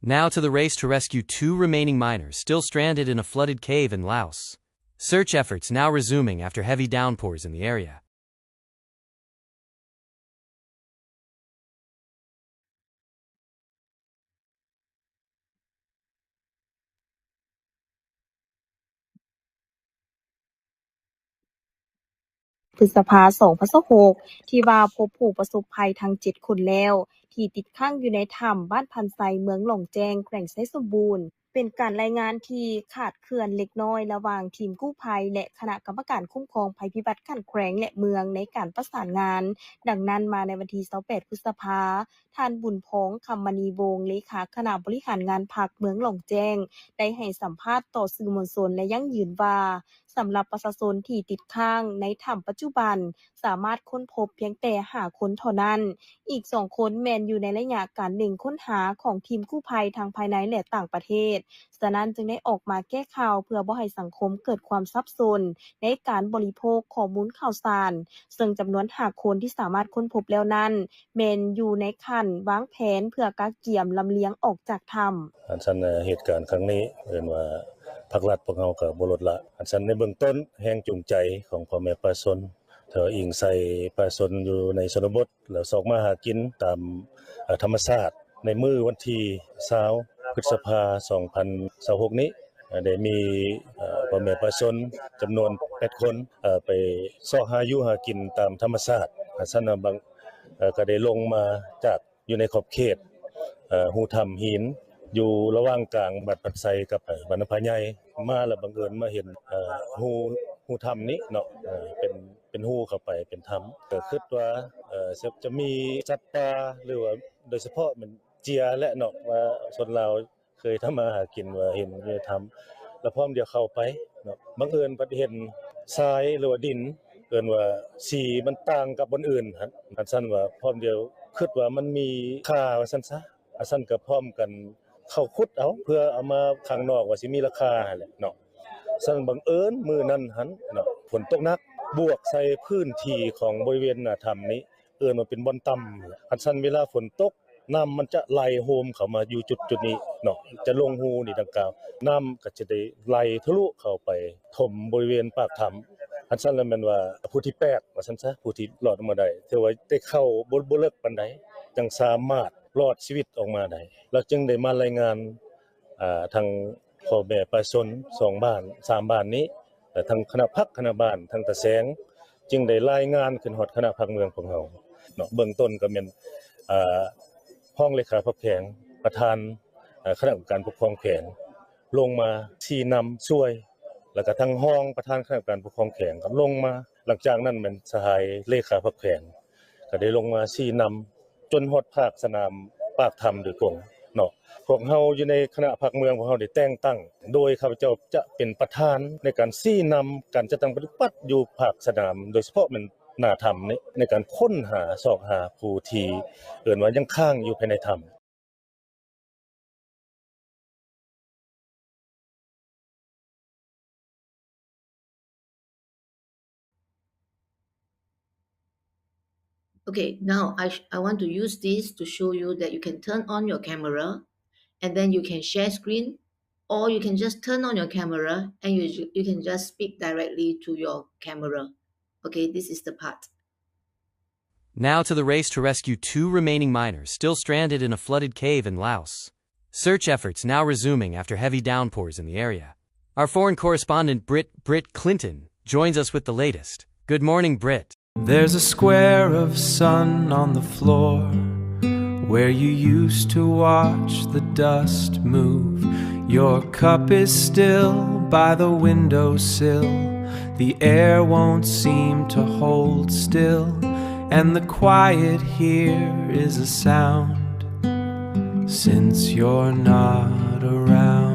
Now to the race to rescue two remaining miners still stranded in a flooded cave in Laos. Search efforts now resuming after heavy downpours in the area. ພຶດສະພາ ສອງພັນຊາວຫົກ ທີ່ວ່າພົບຜູ້ປະສົບໄພທັງເຈັດຄົນແລ້ວ ທີ່ຕິດຄ້າງຢູ່ໃນຖ້ຳບ້ານພັນໄຊ ເມືອງຫຼອງແຈ້ງ ແຂວງໄຊສົມບູນ. ເປັນການລາຍງານທີ່ຂາດເຄື່ອນເລັກນ້ອຍລະຫວ່າງທີມກູ້ໄພ ແລະ ຄະນະກຳມະການຄຸ້ມຄອງໄພພິບັດຂັ້ນແຂວງ ແລະ ເມືອງໃນການປະສານງານ. ດັ່ງນັ້ນ ມາໃນວັນທີ ຊາວແປດ ພຶດສະພາ, ທ່ານ ບຸນພອງ ຄຳມະນີວົງ ເລຂາຄະນະບໍລິຫານງານພັກເມືອງຫຼອງແຈ້ງ ໄດ້ໃຫ້ສຳພາດຕໍ່ສື່ມວນຊົນ ແລະ ຢັ້ງຢືນວ່າ ສຳລັບປະຊາຊົນທີ່ຕິດຄ້າງໃນຖ້ຳປັດຈຸບັນ ສາມາດຄົ້ນພົບພຽງແຕ່ຫ້າຄົນເທົ່ານັ້ນ. ອີກສອງຄົນແມ່ນຢູ່ໃນໄລຍະການເລັ່ງຄົ້ນຫາຂອງທີມກູ້ໄພທັງພາຍໃນ ແລະ ຕ່າງປະເທດ. ສະນັ້ນຈຶ່ງໄດ້ອອກມາແກ້ຂ່າວເພື່ອບໍ່ໃຫ້ສັງຄົມເກີດຄວາມສັບສົນໃນການບໍລິໂພກຂໍ້ມູນຂ່າວສານ, ເຊິ່ງຈຳນວນຫ້າຄົນທີ່ສາມາດຄົ້ນພົບແລ້ວນັ້ນ ແມ່ນຢູ່ໃນຂັ້ນວາງແຜນເພື່ອກະກຽມລຳລຽງອອກຈາກຖ້ຳ. ອັນຊັ້ນ ເຫດການຄັ້ງນີ້ເອີ້ນວ່າ ພາກລັດພວກເຮົາກໍບໍ່ລົດລະ. ອັນຊັ້ນ ໃນເບື້ອງຕົ້ນ ແຮງຈູງໃຈຂອງພໍ່ແມ່ປະຊາຊົນ ຖ້າອີງໃສ່ປະຊາຊົນຢູ່ໃນຊົນນະບົດ ແລ້ວຊອກມາຫາກິນຕາມ ເອີ ທຳມະຊາດ. ໃນມື້ວັນທີ ຊາວ ພຶດສະພາ ສອງພັນຊາວຫົກນີ້ ເອີ ໄດ້ມີ ເອີ ພໍ່ແມ່ປະຊາຊົນຈຳນວນແປດຄົນ ເອີ ໄປຊອກຫາຢູ່ຫາກິນຕາມທຳມະຊາດ. ອັນຊັ້ນ ບາງ ເອີ ກໍໄດ້ລົງມາຈາກ ຢູ່ໃນຂອບເຂດ ເອີ ຮູຖ້ຳຫີນ ຢູ່ລະຫວ່າງກາງບ້ານພັນໄຊກັບ ເອີ ບ້ານນ້ຳຜາໃຫຍ່. ມາແລ້ວບັງເອີນມາເຫັນ ເອີ ຮູ ຮູຖ້ຳນີ້ເນາະ ເອີ ເປັນ ເປັນຮູເຂົ້າໄປເປັນຖ້ຳ. ກໍຄິດວ່າ ເອີ ຈະ ຈະມີສັດປ່າ ຫຼືວ່າໂດຍສະເພາະແມ່ນເຈຍແຫຼະເນາະ ວ່າຊົນລາວ ເຄີຍທຳມາຫາກິນ ວ່າເຫັນຢູ່ໃນຖ້ຳ ແລ້ວພ້ອມດຽວເຂົ້າໄປເນາະ ບັງເອີນພັດເຫັນຊາຍ ຫຼືວ່າດິນ ເອີ້ນວ່າສີມັນຕ່າງກັບບ່ອນອື່ນຫັ້ນ. ອັນຊັ້ນວ່າພ້ອມດຽວຄິດວ່າມັນມີຄ່າວ່າຊັ້ນຊະ, ອັນຊັ້ນກໍພ້ອມກັນເຂົ້າຂຸດເອົາ ເພື່ອເອົາມາຂ້າງນອກວ່າຊິມີລາຄາຫັ້ນແຫຼະເນາະ. ຊັ້ນບັງເອີນມື້ນັ້ນຫັ້ນເນາະ ຝົນຕົກໜັກ ບວກໃສ່ພື້ນທີ່ຂອງບໍລິເວນໜ້າຖ້ຳນີ້ ເອີ້ນວ່າເປັນບ່ອນຕ່ຳ. ອັນຊັ້ນເວລາຝົນຕົກ ນ້ຳມັນຈະໄຫຼໂຮມເຂົ້າມາຢູ່ຈຸດ ຈຸດນີ້ເນາະ ຈະລົງຮູນີ້ດັ່ງກ່າວ ນ້ຳກໍຈະໄດ້ໄຫຼທະລຸເຂົ້າໄປຖົມບໍລິເວນປາກຖ້ຳ. ອັນຊັ້ນລະແມ່ນວ່າຜູ້ທີແປດ ວ່າຊັ້ນຊະ ຜູ້ທີ່ລອດອອກມາໄດ້ ຖືວ່າໄດ້ເຂົ້າບໍ່ ບໍ່ເລິກປານໃດ ຈັ່ງສາມາດລອດຊີວິດອອກມາໄດ້ ແລ້ວຈຶ່ງໄດ້ມາລາຍງານ ອ່າ ທາງພໍ່ແມ່ປະຊາຊົນສອງບ້ານ ສາມບ້ານນີ້ ແລະ ທາງຄະນະພັກຄະນະບ້ານ ທາງຕາແສງ ຈຶ່ງໄດ້ລາຍງານຂຶ້ນຮອດຄະນະພັກເມືອງຂອງເຮົາເນາະ. ເບື້ອງຕົ້ນກໍແມ່ນ ເອີ ຮອງເລຂາພັກແຂວງ ປະທານ ເອີ ຄະນະກຳມະການປົກຄອງແຂວງ ລົງມາຊີ້ນຳຊ່ວຍ ແລ້ວກໍທາງຮອງປະທານຄະນະກຳມະການປົກຄອງແຂວງກໍລົງມາ. ຫຼັງຈາກນັ້ນແມ່ນສະຫາຍເລຂາພັກແຂວງ ກໍໄດ້ລົງມາຊີ້ນຳ ຈົນຮອດພາກສະໜາມປາກຖ້ຳໂດຍກົງເນາະ. ພວກເຮົາຢູ່ໃນຄະນະພັກເມືອງ ພວກເຮົາໄດ້ແຕ່ງຕັ້ງໂດຍຂ້າພະເຈົ້າຈະເປັນປະທານໃນການຊີ້ນຳການຈັດຕັ້ງປະຕິບັດຢູ່ພາກສະໜາມ ໂດຍສະເພາະແມ່ນໜ້າຖ້ຳນີ້ ໃນການຄົ້ນຫາ ຊອກຫາຜູ້ທີ່ເອີ້ນວ່າຍັງຄ້າງຢູ່ພາຍໃນຖ້ຳ. Okay, now I, sh- I want to use this to show you that you can turn on your camera and then you can share screen, or you can just turn on your camera and you, you can just speak directly to your camera. Okay, this is the part. Now to the race to rescue two remaining miners still stranded in a flooded cave in Laos. Search efforts now resuming after heavy downpours in the area. Our foreign correspondent Britt, Britt Clinton, joins us with the latest. Good morning, Britt. There's a square of sun on the floor where you used to watch the dust move. Your cup is still by the windowsill. The air won't seem to hold still, and the quiet here is a sound since you're not around.